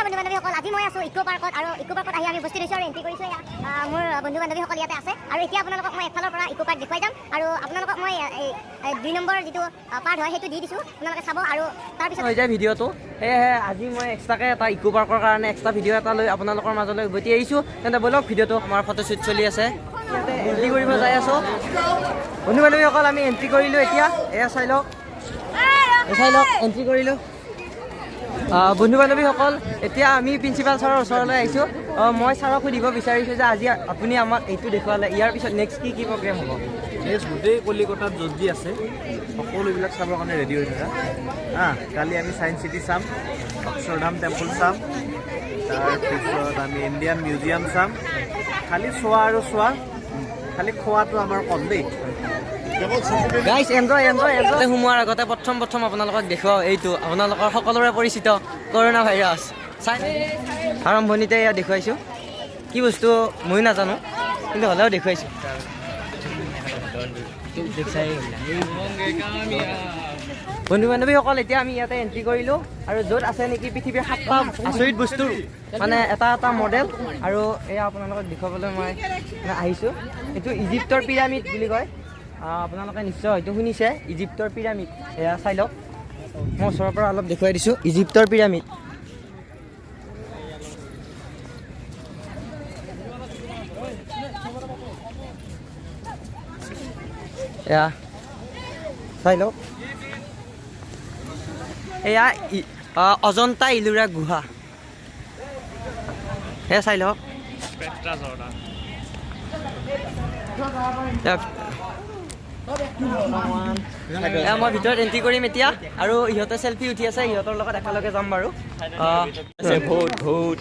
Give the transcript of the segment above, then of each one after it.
বন্ধু বান্ধৱীসকল, আজি মই আছোঁ ইকো পাৰ্কত আৰু ইকো পাৰ্কত আহি আমি উপস্থিত হৈছোঁ আৰু এণ্ট্ৰি কৰিছোঁ। এয়া মোৰ বন্ধু বান্ধৱীসকল ইয়াতে আছে আৰু এতিয়া আপোনালোকক মই এফালৰ পৰা ইকো পাৰ্ক দেখুৱাই যাম আৰু আপোনালোকক মই এই 2 নম্বৰ যিটো পাৰ্ট হয়, সেইটো দি দিছোঁ, আপোনালোকে চাব আৰু তাৰপিছত হৈ যায় ভিডিঅ'টো। সেয়েহে আজি মই এক্সট্ৰাকৈ এটা ইকো পাৰ্কৰ কাৰণে এক্সট্ৰা ভিডিঅ' এটা লৈ আপোনালোকৰ মাজলৈ উভতি আহিছোঁ। তেন্তে ব'লক ভিডিঅ'টো। আমাৰ ফটোশ্বুট চলি আছে, ইয়াতে এণ্ট্ৰি কৰিব যাই আছোঁ। বন্ধু বান্ধৱীসকল, আমি এণ্ট্ৰি কৰিলোঁ এতিয়া। এয়া চাই লওক, এয়া চাই লওক, এণ্ট্ৰি কৰিলোঁ। বন্ধু বান্ধৱীসকল, এতিয়া আমি প্ৰিন্সিপাল ছাৰৰ ওচৰলৈ আহিছোঁ। মই ছাৰক সুধিব বিচাৰিছোঁ যে আজি আপুনি আমাক এইটো দেখুৱালে, ইয়াৰ পিছত নেক্সট কি কি প্ৰগ্ৰেম হ'ব? নেক্সট গোটেই কলিকতাত য'ত যি আছে, সকলোবিলাক চাবৰ কাৰণে ৰেডি হৈ থাকা। হা, কালি আমি ছায়েন্স চিটি চাম, অক্ষৰধাম টেম্পল চাম, তাৰপিছত আমি ইণ্ডিয়ান মিউজিয়াম চাম। খালি চোৱা আৰু চোৱা, খালি খোৱাটো আমাৰ কম দেই। গাইছ, এনজয়, এনজয়, এনজয়। সোমোৱাৰ আগতে প্ৰথম প্ৰথম আপোনালোকক দেখুৱাওঁ এইটো আপোনালোকৰ সকলোৰে পৰিচিত কৰোণা ভাইৰাছ। চাই, আৰম্ভণিতে ইয়াত দেখুৱাইছোঁ। কি বস্তু ময়ো নাজানো, কিন্তু হ'লেও দেখুৱাইছোঁ। বন্ধু বান্ধৱীসকল, এতিয়া আমি ইয়াতে এণ্ট্ৰি কৰিলোঁ আৰু য'ত আছে নেকি পৃথিৱীৰ সাতটা আচৰিত বস্তুৰ মানে এটা এটা মডেল আৰু এয়া আপোনালোকক দেখুৱাবলৈ মই মানে আহিছোঁ। এইটো ইজিপ্তৰ পিৰামিড বুলি কয়। আপোনালোকে নিশ্চয় হয়তো শুনিছে ইজিপ্তৰ পিৰামিড। এয়া চাই লওক, মই ওচৰৰ পৰা অলপ দেখুৱাই দিছোঁ ইজিপ্তৰ পিৰামিড। এয়া চাই লওক, এয়া অজন্তা ইলোৰা গুহা। এয়া চাই লওক। এয়া মই ভিতৰত এণ্ট্ৰি কৰিম এতিয়া আৰু ইহঁতে চেলফি উঠি আছে, ইহঁতৰ লগত একেলগে যাম বাৰু। ভূত ভূত।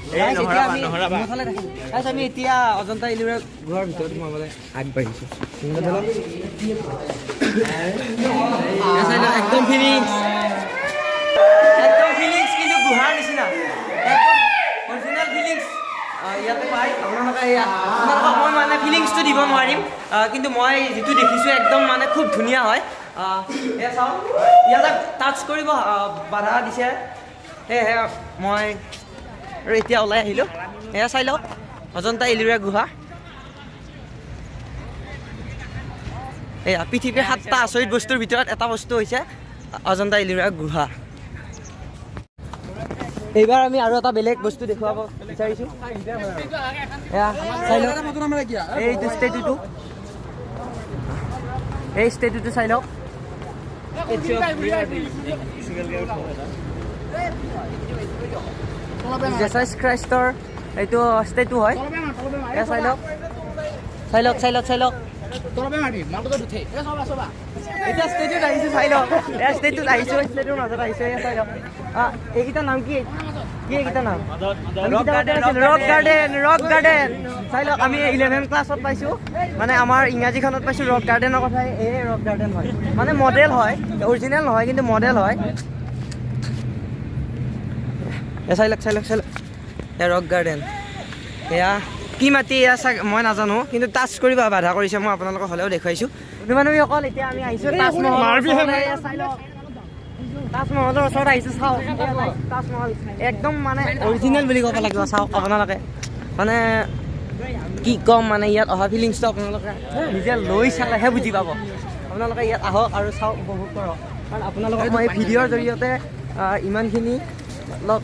Guys, এতিয়া আমি মোৰফালে দেখাম। Guys, আমি এতিয়া অজন্তা ইলোৰা গুহাৰ ভিতৰত সোমাবলৈ আগবাঢ়িছোঁ। এয়া চাই লওক, একদম ফিলিংছ, একদম ফিলিংছ কিন্তু গুহাৰ নিচিনা, একদম অৰিজিনেল ফিলিংছ ইয়াতে পায় আপোনালোকে। এয়া আপোনালোকক মই মানে ফিলিংছটো দিব নোৱাৰিম, কিন্তু মই যিটো দেখিছোঁ একদম মানে খুব ধুনীয়া হয়। এয়া চাওক, ইয়াতে টাচ কৰিব বাধা দিছে, সেয়েহে মই আৰু এতিয়া ওলাই আহিলোঁ। এয়া চাই লওক, অজন্তা ইলোৰা গুহা। এয়া পৃথিৱীৰ সাতটা আচৰিত বস্তুৰ ভিতৰত এটা বস্তু হৈছে অজন্তা ইলোৰা গুহা। এইবাৰ আমি আৰু এটা বেলেগ বস্তু দেখুৱাব বিচাৰিছোঁ। এয়া চাই লওক, এইটো ষ্টেটুটো, এই ষ্টেটুটো চাই লওক। জেচাছ খ্ৰাইষ্টৰ এইটো ষ্টেটু হয়। এয়া চাই লওক, চাই লওক, চাই লওক, চাই লওক। এতিয়া ষ্টেটুত আহিছোঁ, চাই লওক। এয়া ষ্টেটুত আহিছোঁ, ষ্টেটুৰ মাজত আহিছোঁ। এয়া চাই লওক। এইকেইটা নাম কি? কি এইকেইটা নাম? Rock garden, rock garden. চাই লওক, আমি 11 ক্লাছত পাইছোঁ, মানে আমাৰ ইংৰাজীখনত পাইছোঁ ৰক গাৰ্ডেনৰ কথা। এই ৰক গাৰ্ডেন হয়, মানে মডেল হয়, অৰিজিনেল নহয় কিন্তু মডেল হয়। এ চাই লওক, চাই লওক, চাই লওক, এয়া ৰক গাৰ্ডেন। এয়া কি মাটি এয়া চাগ মই নাজানো, কিন্তু টাচ কৰিব বাধা কৰিছে, মই আপোনালোকক হ'লেও দেখুৱাইছোঁ। বন্ধু বান্ধৱীসকল, এতিয়া আমি আহিছোঁ তাজমহলৰ ওচৰলৈ। এয়া চাই লওক, তাজমহলৰ ওচৰত আহিছোঁ। চাওক, এয়া তাজমহল একদম মানে অৰিজিনেল বুলি ক'ব লাগিব। চাওক আপোনালোকে, মানে কি ক'ম, মানে ইয়াত অহা ফিলিংছটো আপোনালোকে নিজে লৈ চালেহে বুজি পাব। আপোনালোকে ইয়াত আহক আৰু চাওক, উপভোগ কৰক, কাৰণ আপোনালোকক মই এই ভিডিঅ'ৰ জৰিয়তে ইমানখিনি অলপ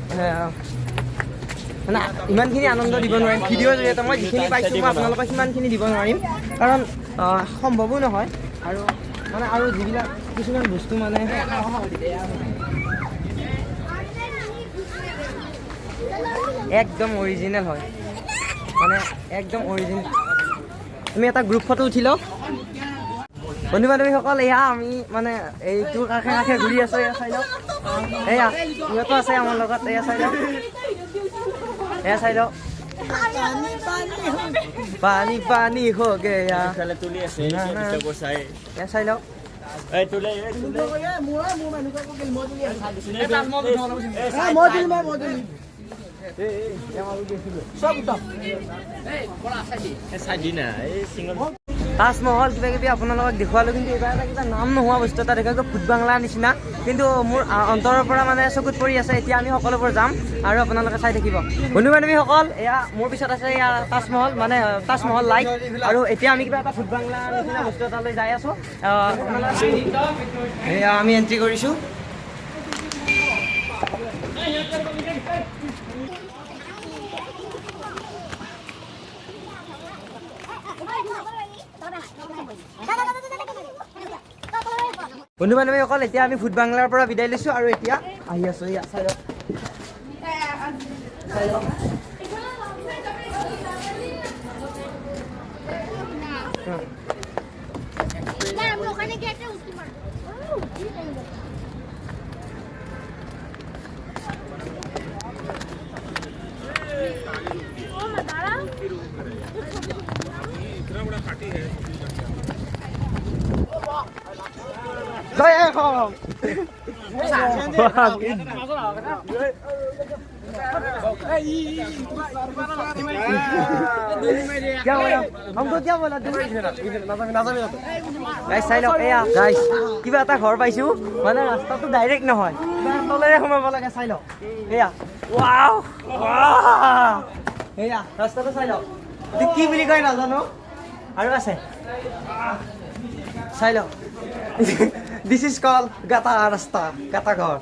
মানে ইমানখিনি আনন্দ দিব নোৱাৰিম। ভিডিঅ'ৰ জৰিয়তে মই যিখিনি পাইছোঁ, মই আপোনালোকক সিমানখিনি দিব নোৱাৰিম, কাৰণ সম্ভৱো নহয়। আৰু মানে আৰু যিবিলাক কিছুমান বস্তু মানে একদম অৰিজিনেল হয়, মানে একদম অৰিজিনেল। আমি এটা গ্ৰুপ ফটো উঠি লওঁ। বন্ধু বান্ধৱীসকল, এয়া আমি মানে এইটোৰ কাষে কাষে ঘূৰি আছোঁ। এয়া চাই লওক, এয়া ইহঁতো আছে আমাৰ লগত। এয়া চাই লওক, এয়া চাই লওক, পানী পানী हो गया। তুলি আছে। না, না। এয়া চাই লওক। এই তুলে, এই তুলে। তাজমহল কিবা কিবি আপোনালোকক দেখুৱালোঁ, কিন্তু এইবাৰ এটা কিবা নাম নোহোৱা বস্তু এটা দেখুৱাই, ভূত বাংলাৰ নিচিনা। কিন্তু মোৰ অন্তৰৰ পৰা মানে চকুত পৰি আছে। এতিয়া আমি সকলোবোৰ যাম আৰু আপোনালোকে চাই থাকিব। বন্ধু বান্ধৱীসকল, এয়া মোৰ পিছত আছে এয়া তাজমহল, মানে তাজমহল লাইট। আৰু এতিয়া আমি কিবা এটা ভূত বাংলা নিচিনা বস্তু এটালৈ যাই আছোঁ। এয়া আমি এণ্ট্ৰি কৰিছোঁ। বন্ধু বান্ধৱীসকল, এতিয়া আমি ভূত বাংলাৰ পৰা বিদায় লৈছোঁ আৰু এতিয়া আহি আছোঁ। এয়া চাই লওক, চাই লওক। क्या बोला हमको, क्या बोला? গাইছ চাই লওক, এয়া গাইছ কিবা এটা ঘৰ পাইছোঁ, মানে ৰাস্তাটো ডাইৰেক্ট নহয়, তলেৰে সোমাব লাগে। চাই লওক, এয়া ৱাও, এয়া ৰাস্তাটো চাই লওক, এইটো কি বুলি কয় নাজানো। আৰু আছে, চাই লওক, this is call গাটা ৰাস্তা, গাটা ঘৰ।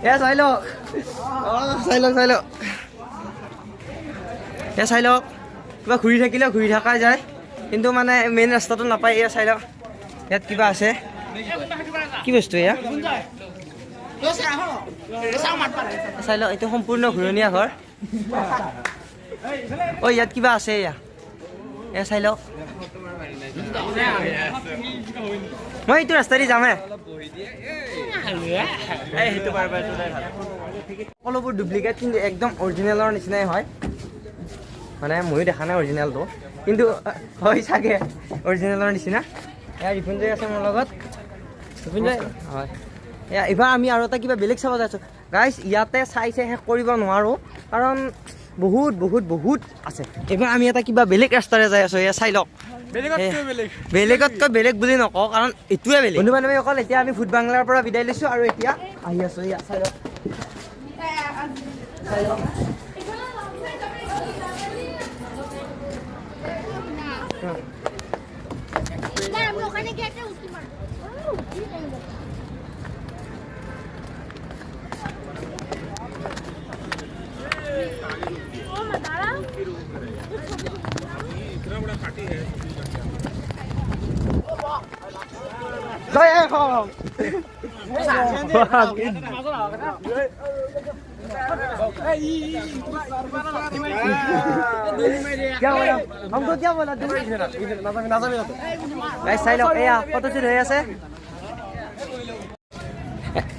এয়া চাই লওক, চাই লওক, চাই লওক, এয়া চাই লওক। কিবা ঘূৰি থাকিলেও ঘূৰি থকা যায়, কিন্তু মানে মেইন ৰাস্তাটো নাপায়। এয়া চাই লওক, ইয়াত কিবা আছে, কি বস্তু এয়া চাই লওক। এইটো সম্পূৰ্ণ ঘূৰণীয়া ঘৰ। অ' ইয়াত কিবা আছে, এয়া এয়া চাই লওক। মই এইটো ৰাস্তাদি যামহে। সকলোবোৰ ডুপ্লিকেট, কিন্তু একদম অৰিজিনেলৰ নিচিনাই হয়। মানে ময়ো দেখা নাই অৰিজিনেলটো, কিন্তু হয় চাগে অৰিজিনেলৰ নিচিনা। এয়া ৰিপুঞ্জয় আছে মোৰ লগত। ৰিপুঞ্জয় হয়। এয়া এইবাৰ আমি আৰু এটা কিবা বেলেগ চাব যাই আছোঁ। গাইজ, ইয়াতে চাই চাই শেষ কৰিব নোৱাৰোঁ, কাৰণ বহুত বহুত বহুত আছে। এইবাৰ আমি এটা কিবা বেলেগ ৰাস্তাৰে যাই আছোঁ। এয়া চাই লওক, বেলেগতকৈ বেলেগ বুলি নকওঁ, কাৰণ এইটোৱে বেলেগ। বন্ধু বান্ধৱীসকল, এতিয়া আমি ভূত বাংলাৰ পৰা বিদায় লৈছোঁ আৰু এতিয়া আহি আছোঁ। এয়া চাই লওক, চাই লওক। क्या बोला हमको, क्या बोला? চাই লওক, এয়া ফটোশ্বুট হৈ আছে।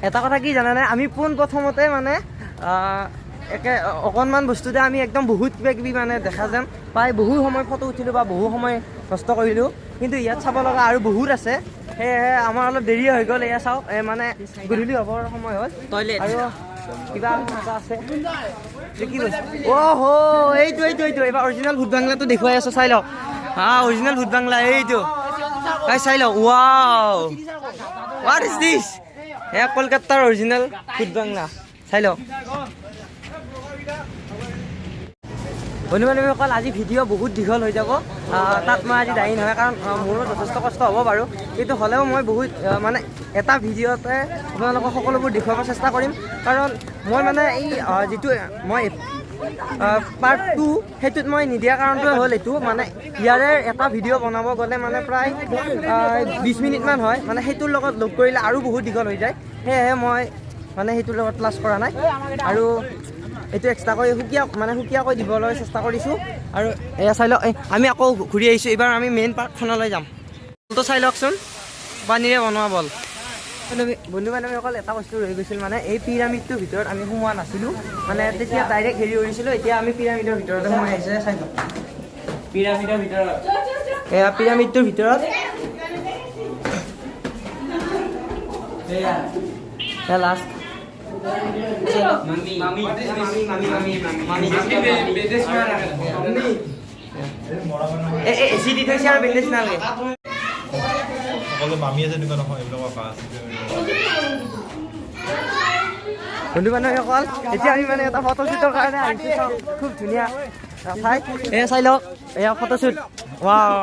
এটা কথা কি জানানে, আমি পোনপ্ৰথমতে মানে একে অকণমান বস্তুতে আমি একদম বহুত কিবা কিবি মানে দেখা যেন পাই বহু সময় ফটো উঠিলোঁ বা বহু সময় নষ্ট কৰিলোঁ, কিন্তু ইয়াত চাব লগা আৰু বহুত আছে। সেয়েহে আমাৰ অলপ দেৰি হৈ গ'ল। এয়া চাওক, এই মানে গধূলি হ'বৰ সময় হ'ল। টয়লেট আৰু কিবা এটা আছে, কি বস্তু? অ' হ, এইটো এইটো এইটো এইবাৰ অৰিজিনেল ভূত বাংলাটো দেখুৱাই আছোঁ, চাই লওক। হা, অৰিজিনেল ভূত বাংলা এইটো, চাই লওক। Wow, what is this? এয়া কলকাতাৰ অৰিজিনেল ভূত বাংলা, চাই লওক। বন্ধু বান্ধৱীসকল, আজি ভিডিঅ' বহুত দীঘল হৈ যাব, তাত মই আজি দায়ী নহয়, কাৰণ মোৰো যথেষ্ট কষ্ট হ'ব বাৰু, কিন্তু হ'লেও মই বহুত মানে এটা ভিডিঅ'তে আপোনালোকক সকলোবোৰ দেখুৱাব চেষ্টা কৰিম। কাৰণ মই মানে এই যিটো মই পাৰ্ট 2 সেইটোত মই নিদিয়া কাৰণটোৱে হ'ল এইটো, মানে ইয়াৰে এটা ভিডিঅ' বনাব গ'লে মানে প্ৰায় 20 মিনিটমান হয়, মানে সেইটোৰ লগত লগ কৰিলে আৰু বহুত দীঘল হৈ যায়। সেয়েহে মই মানে সেইটোৰ লগত প্লাছ কৰা নাই আৰু এইটো এক্সট্ৰাকৈ সুকীয়া মানে সুকীয়াকৈ দিবলৈ চেষ্টা কৰিছোঁ। আৰু এয়া চাই লওক, আমি আকৌ ঘূৰি আহিছোঁ। এইবাৰ আমি মেইন পাৰ্কখনলৈ যাম। বলটো চাই লওকচোন, পানীৰে বনোৱা বল। বন্ধু বান্ধৱীসকল, এটা বস্তু ৰৈ গৈছিল, মানে এই পিৰামিডটোৰ ভিতৰত আমি সোমোৱা নাছিলোঁ, মানে তেতিয়া ডাইৰেক্ট হেৰি কৰিছিলোঁ। এতিয়া আমি পিৰামিডৰ ভিতৰতে সোমাই আহিছোঁ। চাই লওক, পিৰামিডৰ ভিতৰত, এয়া পিৰামিডটোৰ ভিতৰত এয়া লাষ্ট। এ চি দি থৈছে আৰু বেণ্ডেজ নালাগে। বন্ধু বান্ধৱীসকল, এতিয়া আমি মানে এটা ফটোশ্বুটৰ কাৰণে আহিছোঁ। খুব ধুনীয়া ঠাই। এয়া চাই লওক, এয়া ফটোশ্বুট। ৱাও,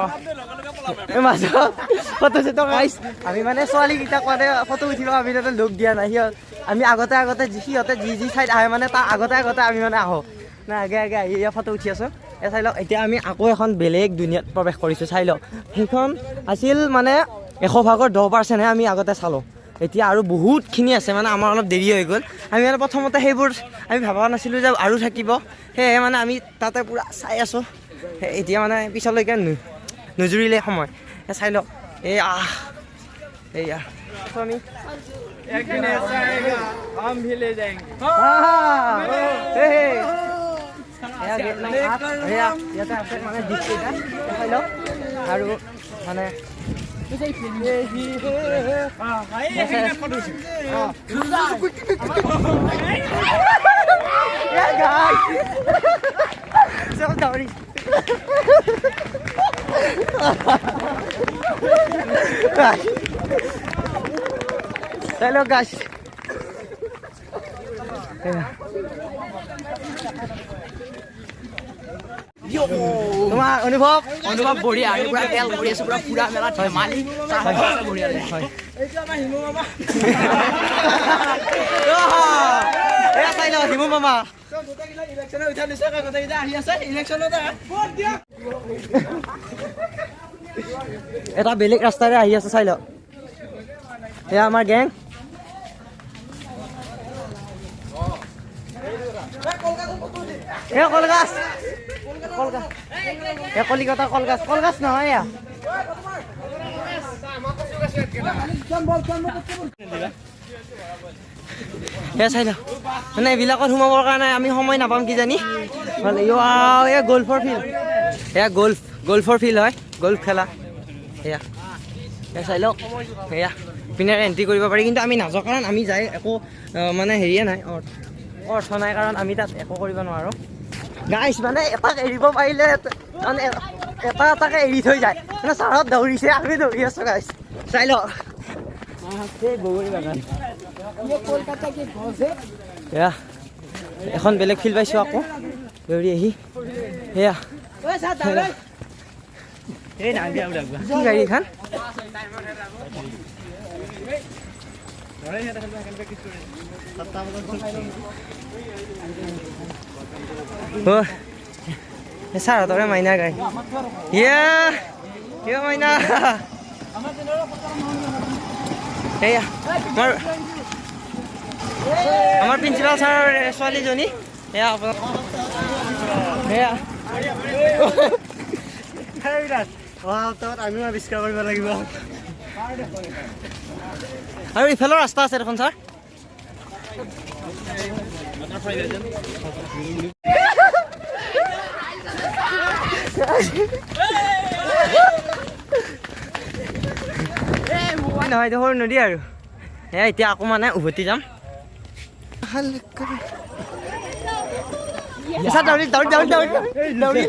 এই মাজত ফটোশ্বুটৰ গাইছ। আমি মানে ছোৱালীকেইটাক মানে ফটো উঠিব আমি তাতে লগ দিয়া নাই। সিহঁত আমি আগতে আগতে সিহঁতে যি যি ঠাইত আহে মানে তাৰ আগতে আগতে আমি মানে আহোঁ না, আগে আগে আহি এয়া ফটো উঠি আছোঁ। এয়া চাই লওক, এতিয়া আমি আকৌ এখন বেলেগ দুনিয়াত প্ৰৱেশ কৰিছোঁ। চাই লওক, সেইখন আছিল মানে 100 ভাগৰ 10%হে আমি আগতে চালোঁ। এতিয়া আৰু বহুতখিনি আছে, মানে আমাৰ অলপ দেৰি হৈ গ'ল। আমি মানে প্ৰথমতে সেইবোৰ আমি ভবা নাছিলোঁ যে আৰু থাকিব, সেয়েহে মানে আমি তাতে পূৰা চাই আছোঁ। এতিয়া মানে পিছলৈকে নুজুৰিলে সময়। চাই লওক, এই আহ এইয়া আমি ইয়াতে আছে মানে দ্বীপকেইটা, চাই লওক। আৰু মানে Hello guys. তোমাৰ অনুভৱ? অনুভৱ বঢ়িয়া, আমি পুৰা তেল কৰি আছো, পুৰা ফুৰা মেলা ধেমালি বঢ়িয়া। চাই লওঁ হিমু মামা। এটা বেলেগ ৰাস্তাৰে আহি আছে, চাই লওক। এয়া আমাৰ গেং। এ কলগাছ, কলগাছ, এ কলিকতা কলগাছ, কলগাছ নহয় এয়া। চাই লওক, মানে এইবিলাকত সোমাবৰ কাৰণে আমি সময় নাপাম কিজানি। এয়া গল্ফৰ ফিল্ড, এয়া গল্ফৰ ফিল্ড হয়, গল্ফ খেলা। এয়া এয়া চাই লওক, এয়া পিনেৰে এণ্ট্ৰি কৰিব পাৰি, কিন্তু আমি নাযাওঁ, কাৰণ আমি যাই একো মানে হেৰিয়ে নাই, অৰ্থ নাই, কাৰণ আমি তাত একো কৰিব নোৱাৰোঁ। গাইছ মানে এটাক এৰিব পাৰিলে মানে এটা এটাকে এৰি থৈ যায়, মানে ছাৰত দৌৰিছে, আমি দৌৰি আছোঁ গাইছ। চাই লওক, এয়া এখন বেলেগ ফিল্ড পাইছোঁ আকৌ দৌৰি আহি। সেয়া কি গাড়ী এইখন? ছাৰহঁতৰে মাইনা গাড়ী। ইয়া মাইনা, এয়া আমাৰ প্ৰিন্সিপাল ছাৰৰ ছোৱালীজনী। এয়া আপোনাৰ এয়া আমিও আৱিষ্কাৰ কৰিব লাগিব। আৰু ইফালৰ ৰাস্তা আছে দেখোন ছাৰ। নহয়, এইটো সৰু নদী আৰু। এয়া এতিয়া আকৌ মানে উভতি যাম। দৌৰি দৌৰি দৌৰি দৌৰি দৌৰি।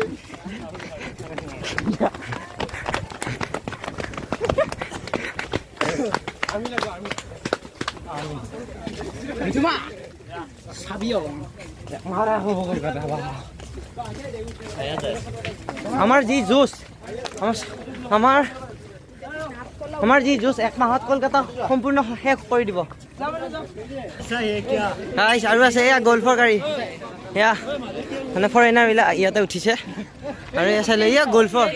আমাৰ যি যুঁজ, আমাৰ আমাৰ যি যুঁজ এক মাহত কলকাতা সম্পূৰ্ণ শেষ কৰি দিব। আৰু আছে এয়া গল্ফৰ গাড়ী, এয়া মানে ফৰেনাৰবিলাক ইয়াতে উঠিছে। আৰু এয়া চাইলে এয়া গল্ফৰ,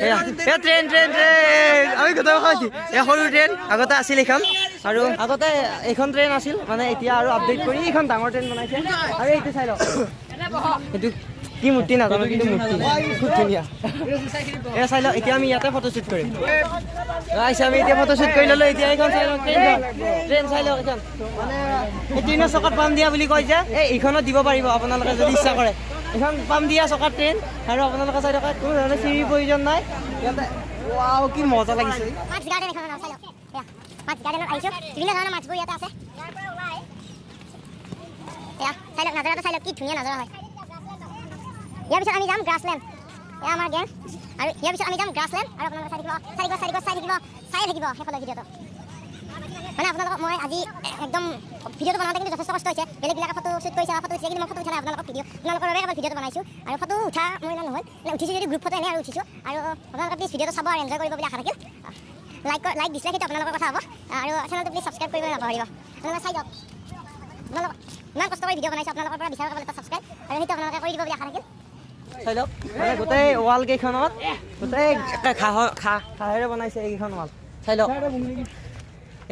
এয়া এয়া ট্ৰেইন ট্ৰেইন ট্ৰেইন আমি গোটেই খাইছোঁ। এয়া সৰু ট্ৰেইন আগতে আছিল এইখন, আৰু আগতে এইখন ট্ৰেইন আছিল, মানে এতিয়া আৰু আপডেট কৰি এইখন ডাঙৰ ট্ৰেইন বনাইছে। আৰু এইটো চাই লওক, এইটো কি মূৰ্তি নাজানো, কিন্তু মূৰ্তি খুব ধুনীয়া। এয়া চাই লওক, এতিয়া আমি ইয়াতে ফটোশ্বুট কৰিম। আহিছে, আমি এতিয়া ফটোশ্বুট কৰি ল'লোঁ। এতিয়া এইখন চাই লওক, ট্ৰেইনখন ট্ৰেইন চাই লওক। এইখন মানে এই ট্ৰেইনৰ চকাত পাম দিয়া বুলি কয় যে, এই এইখনত দিব পাৰিব আপোনালোকে যদি ইচ্ছা কৰে। এইখন পাম দিয়া চকাত ট্ৰেইন, আৰু আপোনালোকে চাই থকা কোনো ধৰণৰ চিৰিৰ প্ৰয়োজন নাই ইয়াতে। ৱাও, কি মজা লাগিছে। ইয়াৰ পিছত আমি যাম গ্ৰাছলেণ্ড, এয়া আমাৰ গেং। আৰু ইয়াৰ পিছত আমি যাম গ্ৰাছলেণ্ড, আৰু আপোনালোকে চাই থাকিব, চাই থাকিব, চাই থাকিব, চাই থাকিব, চাই থাকিব শেষলৈ ভিডিঅ'টো। মানে আপোনালোকক মই আজি একদম ভিডিঅ'টো বনাওঁতে কিন্তু যথেষ্ট কষ্ট হৈছে। বেলেগবিলাকে ফটো শ্বুট কৰিছে বা ফটো উঠিছে, কিন্তু মই ফটো উঠা নাই। আপোনালোকক ভিডিঅ' আপোনালোকৰ বাবে কেৱল ভিডিঅ'টো বনাইছোঁ আৰু ফটো উঠা মোৰ ইমান নহ'ল, মানে উঠিছোঁ যদি গ্ৰুপ ফটো এনেই আৰু উঠিছোঁ। আৰু আপোনালোকে প্লিজ ভিডিঅ'টো চাব আৰু এনজয় কৰিব বুলি আশা থাকিল। লাইক লাইক ডিছলাইক সেইটো আপোনালোকৰ কথা হ'ব আৰু চেনেলটো প্লিজ ছাবস্ক্ৰাইব কৰিবলৈ নাপাহৰিব। আপোনালোকে চাই যাওক। আপোনালোক ইমান কষ্ট কৰি ভিডিঅ' বনাইছোঁ, আপোনালোকৰ পৰা বিচাৰোঁ কেৱল এটা ছাবস্ক্ৰাইব আৰু সেইটো আপোনালোকে কৰি দিব বুলি আশা থাকিল। চাই লওক, মানে গোটেই ৱাল কেইখনত গোটেই একে ঘাঁহৰ ঘাঁহেৰে বনাইছে এইকেইখন ৱাল। চাই লওক,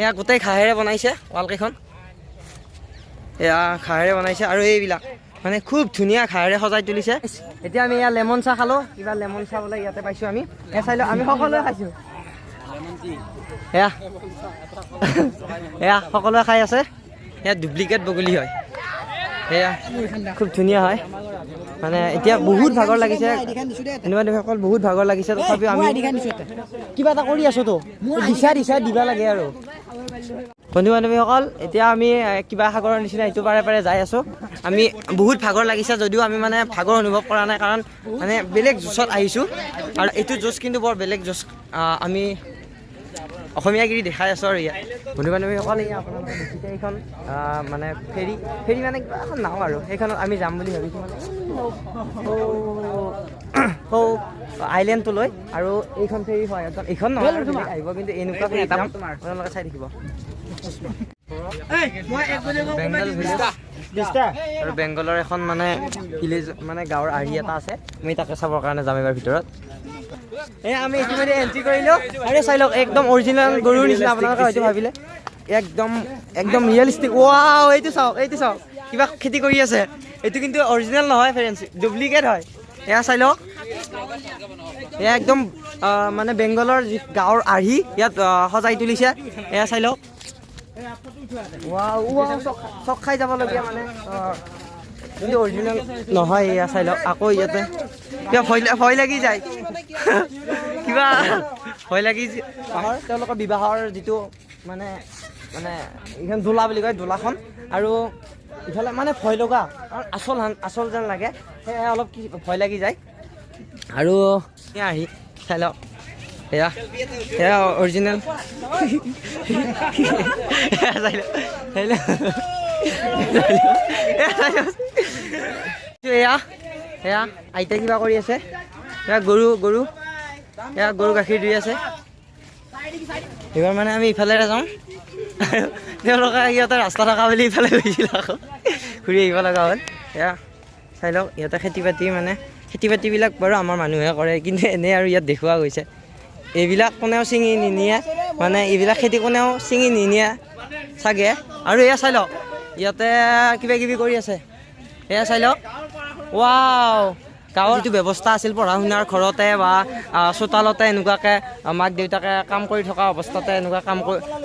এয়া গোটেই ঘাঁহেৰে বনাইছে ৱাল কেইখন। এয়া ঘাঁহেৰে বনাইছে আৰু এইবিলাক মানে খুব ধুনীয়া ঘাঁহেৰে সজাই তুলিছে। এতিয়া আমি এয়া লেমন চাহ খালোঁ। কিবা লেমন চাহ বোলে ইয়াতে পাইছোঁ আমি। এয়া চাই লওক, আমি সকলোৱে খাইছোঁ। এয়া এয়া সকলোৱে খাই আছে। এয়া ডুপ্লিকেট বগলী হয়। এয়া খুব ধুনীয়া হয়। মানে এতিয়া বহুত ভাগৰ লাগিছে বন্ধু বান্ধৱীসকল, বহুত ভাগৰ লাগিছে। তথাপিও আমি কিবা এটা কৰি আছোতো, দিছা দিছা দিবা লাগে। আৰু বন্ধু বান্ধৱীসকল, এতিয়া আমি কিবা সাগৰৰ নিচিনা ইটো পাৰে পাৰে যাই আছোঁ আমি। বহুত ভাগৰ লাগিছে যদিও আমি মানে ভাগৰ অনুভৱ কৰা নাই, কাৰণ মানে বেলেগ জোচত আহিছোঁ আৰু এইটো জোচ কিন্তু বৰ বেলেগ জোচ। আমি অসমীয়াগিৰি দেখাই আছোঁ। আৰু ইয়াত বন্ধু বান্ধৱীসকল, এই আপোনালোকে দেখিছে এইখন মানে ফেৰী, ফেৰী মানে কিবা এখন নাও আৰু সেইখনত আমি যাম বুলি ভাবিছোঁ, মানে সৌ আইলেণ্ডটোলৈ। আৰু এইখন ফেৰী হয় একদম এইখন নহয় আৰু বেলেগ আহিব, কিন্তু এনেকুৱা ফেৰীত যাম, আপোনালোকে চাই থাকিব। বেংগল ভিলেজ আৰু বেংগলৰ এখন মানে ভিলেজ, মানে গাঁৱৰ আৰ্হি এটা আছে। আমি তাকে চাবৰ কাৰণে যাম এইবাৰ ভিতৰত। এই আমি ইতিমধ্যে এণ্ট্ৰি কৰিলোঁ আৰু চাই লওক, একদম অৰিজিনেল গৰুৰ নিচিনা। আপোনালোকে হয়তো ভাবিলে একদম একদম ৰিয়েলিষ্টিক। ৱাও, এইটো চাওক, এইটো চাওক, কিবা খেতি কৰি আছে। এইটো কিন্তু অৰিজিনেল নহয় ফ্ৰেণ্ডছ, ডুপ্লিকেট হয়। এয়া চাই লওক, এয়া একদম মানে বেংগলৰ যি গাঁৱৰ আৰ্হি ইয়াত সজাই তুলিছে। এয়া চাই লওক। ৱাও ৱাও, চক চক খাই যাবলগীয়া মানে, কিন্তু অৰিজিনেল নহয়। এয়া চাই লওক, আকৌ ইয়াতে কিবা ভয় লাগি যায়, কিবা ভয় লাগি তেওঁলোকৰ বিবাহৰ যিটো মানে মানে এইখন দোলা বুলি কয়, দোলাখন। আৰু ইফালে মানে ভয় লগা, কাৰণ আচল আচল যেন লাগে, সেয়ে অলপ কি ভয় লাগি যায়। আৰু এয়া আহি চাই লওক, এয়া এয়া অৰিজিনেল। এয়া চাই লওক, চাই লওক, এয়া চাই লওক। এয়া এয়া আইতাই কিবা কৰি আছে। এয়া গৰু গৰু, এয়া গৰু গাখীৰ দি আছে। এইবাৰ মানে আমি ইফালেৰে যাওঁ আৰু তেওঁলোকে সিহঁতে ৰাস্তা থকা বুলি ইফালে গৈছিল, আকৌ ঘূৰি আহিব লগা হ'ল। এয়া চাই লওক, ইয়াতে খেতি বাতি, মানে খেতি বাতিবিলাক বাৰু আমাৰ মানুহে কৰে, কিন্তু এনেই আৰু ইয়াত দেখুওৱা গৈছে। এইবিলাক কোনেও ছিঙি নিনিয়ে, মানে এইবিলাক খেতি কোনেও ছিঙি নিনিয়ে চাগে। আৰু এয়া চাই লওক, ইয়াতে কিবা কিবি কৰি আছে। এয়া চাই লওক, ৱাও। গাঁৱৰ যিটো ব্যৱস্থা আছিল পঢ়া শুনাৰ, ঘৰতে বা চোতালতে এনেকুৱাকৈ মাক দেউতাকে কাম কৰি থকা অৱস্থাতে এনেকুৱা কাম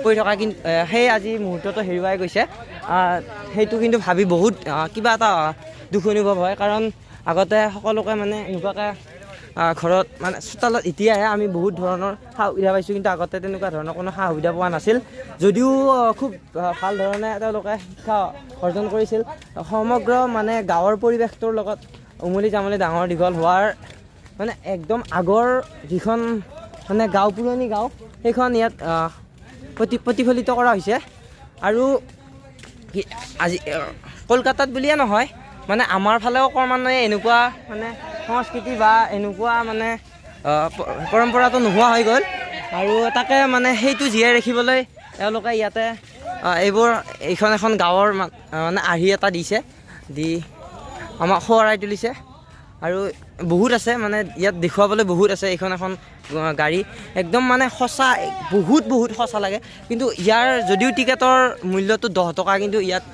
কৰি থকা, কিন্তু সেই আজি মুহূৰ্তটো হেৰুৱাই গৈছে। সেইটো কিন্তু ভাবি বহুত কিবা এটা দুখ অনুভৱ হয়, কাৰণ আগতে সকলোকে মানে এনেকুৱাকৈ ঘৰত, মানে চোতালত। এতিয়াহে আমি বহুত ধৰণৰ সা সুবিধা পাইছোঁ, কিন্তু আগতে তেনেকুৱা ধৰণৰ কোনো সা সুবিধা পোৱা নাছিল যদিও খুব ভাল ধৰণে তেওঁলোকে শিক্ষা অৰ্জন কৰিছিল। সমগ্ৰ মানে গাঁৱৰ পৰিৱেশটোৰ লগত উমলি জামলি ডাঙৰ দীঘল হোৱাৰ মানে একদম আগৰ যিখন মানে গাঁও, পুৰণি গাঁও, সেইখন ইয়াত প্ৰতিফলিত কৰা হৈছে। আৰু আজি কলকাতাত বুলিয়ে নহয়, মানে আমাৰ ফালেও ক্ৰমান্বয়ে এনেকুৱা মানে সংস্কৃতি বা এনেকুৱা মানে পৰম্পৰাটো নোহোৱা হৈ গ'ল। আৰু তাকে মানে সেইটো জীয়াই ৰাখিবলৈ তেওঁলোকে ইয়াতে এইবোৰ এইখন এখন গাঁৱৰ মানে আৰ্হি এটা দিছে, দি আমাক সোঁৱৰাই তুলিছে। আৰু বহুত আছে, মানে ইয়াত দেখুৱাবলৈ বহুত আছে। এইখন এখন গাড়ী একদম মানে সঁচা, বহুত বহুত সঁচা লাগে। কিন্তু ইয়াৰ যদিও টিকেটৰ মূল্যটো 10 টকা, কিন্তু ইয়াত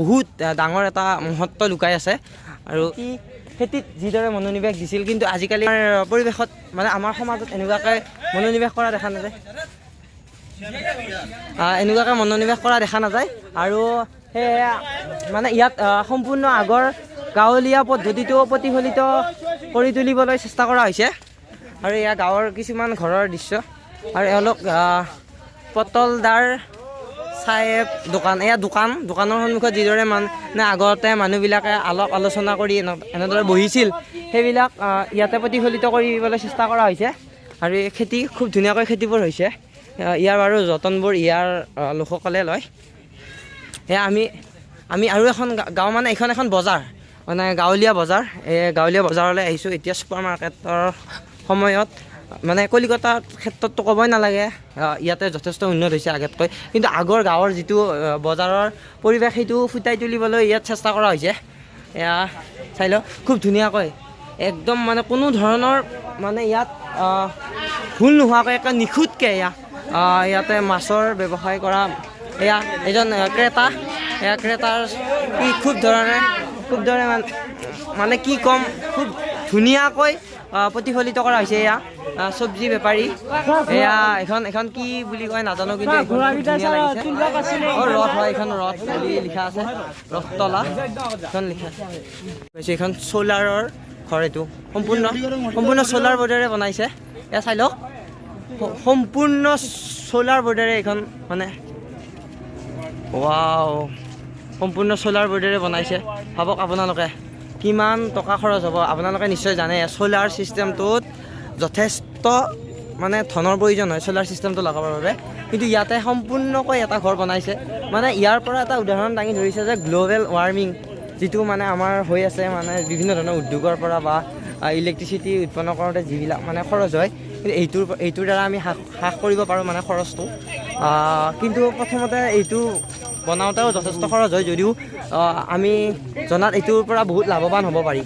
বহুত ডাঙৰ এটা মহত্ব লুকাই আছে। আৰু কি খেতিত যিদৰে মনোনিৱেশ দিছিল, কিন্তু আজিকালি পৰিৱেশত মানে আমাৰ সমাজত এনেকুৱাকৈ মনোনিৱেশ কৰা দেখা নাযায়, এনেকুৱাকৈ মনোনিৱেশ কৰা দেখা নাযায়। আৰু সেয়ে মানে ইয়াত সম্পূৰ্ণ আগৰ গাঁৱলীয়া পদ্ধতিটো প্ৰতিফলিত কৰি তুলিবলৈ চেষ্টা কৰা হৈছে। আৰু এয়া গাঁৱৰ কিছুমান ঘৰৰ দৃশ্য। আৰু এওঁলোক পটলদাৰ চাহেব দোকান, এয়া দোকান, দোকানৰ সন্মুখত যিদৰে মানে আগতে মানুহবিলাকে আলাপ আলোচনা কৰি এনেদৰে বহিছিল, সেইবিলাক ইয়াতে প্ৰতিফলিত কৰিবলৈ চেষ্টা কৰা হৈছে। আৰু এই খেতি খুব ধুনীয়াকৈ খেতিবোৰ হৈছে। ইয়াৰ বাৰু যতনবোৰ ইয়াৰ লোকসকলে লয়। এয়া আমি আমি আৰু এখন গাঁও, মানে এইখন এখন বজাৰ, মানে গাঁৱলীয়া বজাৰ। এই গাঁৱলীয়া বজাৰলৈ আহিছোঁ এতিয়া। ছুপাৰ মাৰ্কেটৰ সময়ত মানে কলিকতাৰ ক্ষেত্ৰততো ক'বই নালাগে, ইয়াতে যথেষ্ট উন্নত হৈছে আগতকৈ। কিন্তু আগৰ গাঁৱৰ যিটো বজাৰৰ পৰিৱেশ, সেইটো ফুটাই তুলিবলৈ ইয়াত চেষ্টা কৰা হৈছে। এয়া চাই লওক, খুব ধুনীয়াকৈ একদম, মানে কোনো ধৰণৰ মানে ইয়াত ভুল নোহোৱাকৈ একে নিখুঁতকৈ এয়া ইয়াতে মাছৰ ব্যৱসায় কৰা এয়া এজন ক্ৰেতা। এয়া ক্ৰেতাৰ কি খুব ধৰণে মানে কি ক'ম, খুব ধুনীয়াকৈ প্ৰতিফলিত কৰা হৈছে। এয়া চব্জি বেপাৰী। এয়া এখন কি বুলি কয় নাজানো, কিন্তু এইখন খুব ধুনীয়া লাগিছে। অঁ, ৰথ হয় এইখন, ৰথ বুলি লিখা আছে, ৰথতলা এইখন লিখা আছে। এইখন চ'লাৰৰ ঘৰ, এইটো সম্পূৰ্ণ সম্পূৰ্ণ চ'লাৰ বৰ্ডেৰে বনাইছে। এয়া চাই লওক, সম্পূৰ্ণ চ'লাৰ বৰ্ডেৰে এইখন, মানে ৱাও, সম্পূৰ্ণ চ'লাৰ বৰ্ডেৰে বনাইছে। ভাবক আপোনালোকে কিমান টকা খৰচ হ'ব। আপোনালোকে নিশ্চয় জানে, চ'লাৰ ছিষ্টেমটোত যথেষ্ট মানে ধনৰ প্ৰয়োজন হয় চ'লাৰ ছিষ্টেমটো লগাবৰ বাবে। কিন্তু ইয়াতে সম্পূৰ্ণকৈ এটা ঘৰ বনাইছে। মানে ইয়াৰ পৰা এটা উদাহৰণ দাঙি ধৰিছে যে গ্ল'বেল ৱাৰ্মিং যিটো মানে আমাৰ হৈ আছে, মানে বিভিন্ন ধৰণৰ উদ্যোগৰ পৰা বা ইলেক্ট্ৰিচিটি উৎপন্ন কৰোঁতে যিবিলাক মানে খৰচ হয়, কিন্তু এইটোৰ এইটোৰ দ্বাৰা আমি হ্ৰাস হ্ৰাস কৰিব পাৰোঁ মানে খৰচটো। কিন্তু প্ৰথমতে এইটো বনাওঁতেও যথেষ্ট খৰচ হয় যদিও আমি জনাত এইটোৰ পৰা বহুত লাভৱান হ'ব পাৰি।